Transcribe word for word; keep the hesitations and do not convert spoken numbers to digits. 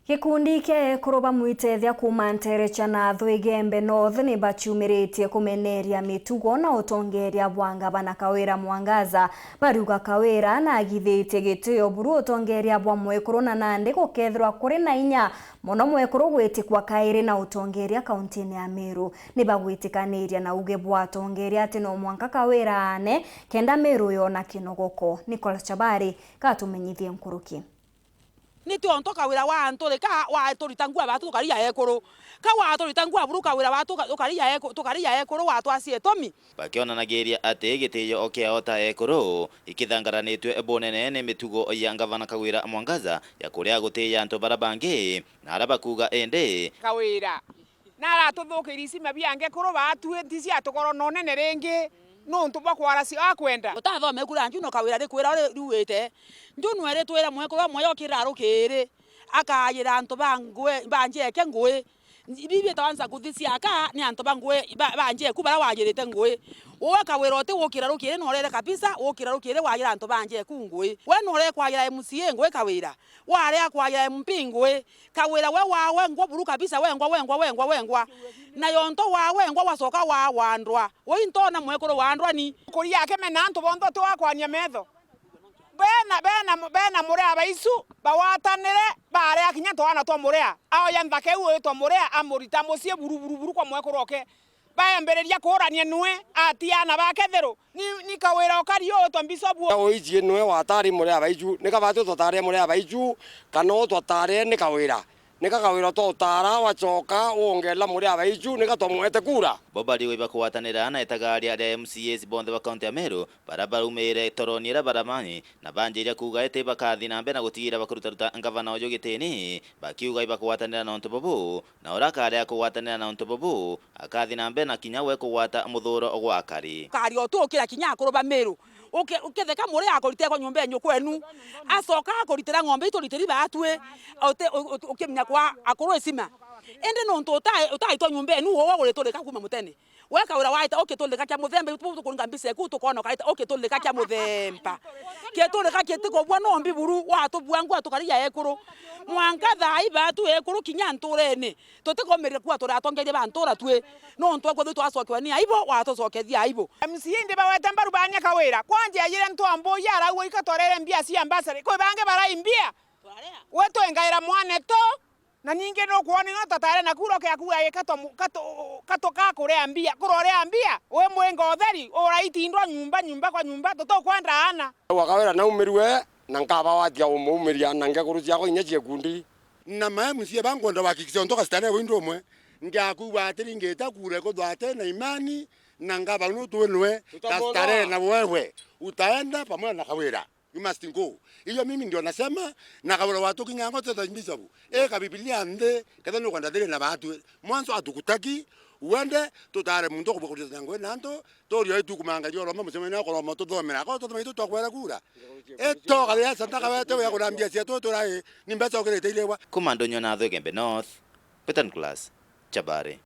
Gikundi kia ekuru ba Mwitethia kuuma nteere cia Nathu Igembe North ni baciumiritie kumeneria mitugo na utongeria bwa ngavana Kawira Mwangaza. Bariuga Kawira naagithitie gitio buru utongeria bwa mwekuru na nandi gukethirwa kuri na inya mono mwekuru gwitikwa kairi na utongeria kauntine ya Meru. Ni bagwitikaniria na uuge bwa atongeria ati no mwanka Kawira aane kenda Meru yona kinogoko. Nicholas Chabari katumenyithie nkuruki. Ni tionto Kawira wa antu rika waturita ngua batu tukari ya ekuru. Ka waturita ngua buru Kawira watu tukari ya eku-, tukari ya ekuru watwacia itomi. Bakionanagiria ati gitio kiao ta ekuru ikithangaranitue bunene ni mitugo ya ngavana Kawira Mwangaza ya kuria gutia antu bara bangi, na ara bakuuga indi. Kawira. Na aratuthukiria isima bia ngekuru baatue, nti cia tukoro na unene ringi, nuntu bwa kwara cio akwenda. Utathome kura nju no Kawira rikwira uri riuite. Nju nwe ritwira mwekuru amwe yokirira rukiri, akayira antu ba ngui, ba njeke ngui. Ibi biitawa nsakuthi cia aka ni antu ba ngui, ba, ba njeku bara wayirite ngui. Uwe Kawira uti gukira rukiri na urere kabisa, gukira rukiri wayira antu ba njeku ngui. We nure kwayira M C A ngui Kawira. Warea kwayira M P ngui. Kawira we wa wengwa buru kabisa, wengwa, wengwa, wengwa, wengwa. Na yonto wa wengwa wacoka wa wandwa. Ui ntona mwekuru wandwa ni. Kuria akimena antu bonthe uti wakwania metho. Bena, bena, bena muria baicu, bawatanire, barea kinya twana twa muria. Aoya nthaka iu itwa muria, amurita mucii buru, buru, buru kwa mwekuru oke. Baambiriria kuurania nwe, atia aana bake thiru. Ni, ni Kawira ukari uu witwa Mbicobu. Ka uiji nwe watari muria baicu, nika batu twatare muria baicu, kana uu twatare ni Kawira? Nika Kawira utotara wacoka wongela muria baicu, nika twamwete kura? Bo bariuga ibakugwatanira na itagaria ria M C As bonthe ba kaunti ya Meru, bara baraumiire toroni iria baramani, na banjiria kuuga iti bakathi na mbere na gutigira bakurutaruta ngavana uju gitini, bakiuga ibakugwatanira na untu bubu, na uria akaria kugwatanira na untu bubu, akathi na mbere na kinya we kugwata muthuro gwa akari. Ukaria utukira kinya akuru ba Meru. Uke-, uketheka muria akurite kwa nyumba yenyu kwenu, acoka akuritira ng'ombe ituritiri baatwi, uti-, u-, u-, ukimenya kwa akuru isima. Indi nuntu utai-, utaitwa nyumba yenu, uwe uriturika kuuma mutene. We Kawira waita ukitulika kia muthemba, itu tukuringa mbica eku, tukona ukaita ukitulika kia muthemba. Kitulika kitikubua no mbi buru, watubua ngua tukaria ekuru. Mwanka thaa ii batu ekuru kinya nturene. Tutikumirire kuuga turi atongeria ba ntura twi, nuntu ekwithirwa twacokerwa ni aibu, watucokethia aibu. M C A indi bawete mbaru bania Kawira, kwanja yajire ntwambuja araugwa ika twarere mbia cia ambassador. Kwi bangi barai mbia. We twingaira mwanetu, na ningi nukwona no tatare na kuro kia kuuga ika twamu-, katu-, katu-, kakurea mbia, kurorea mbia, wi mwinga utheri, uraitindwa nyumba, nyumba kwa nyumba, tutukwenda aana. Wa Kawira naumirue, na nkabawatia umuumiria na ngekuru ciakwa inya cia ikundi. Na ma M C A bankwenda wahakikisha untu gastarehe wi ndu umwe, ndiakwigua atiringite kura ikuthwa ati na imani, na ngavana utu winwe gastarehe na wewe utaenda pamoja na Kawira. You must go. Iyo mimi ndio nasema, na Kawira watukinya ngo teta Bishop. Eka Biblia nthi, ketha nukwenda thiri na batwi. Mwanzo atukutaki, uende, tutare muntu kubwa kuteta ngwe na antu, Turio itu kumanga rio roma mucemanio kuroma tuthomera. Ko tuthoma itu twakwera kura. Eto kabia santa kabete ya kurambia cia tu turai ni mbeca ukirite ilewa. Kuma Ndonyo na Thwegembe North, Peter Nicholas, Chabari.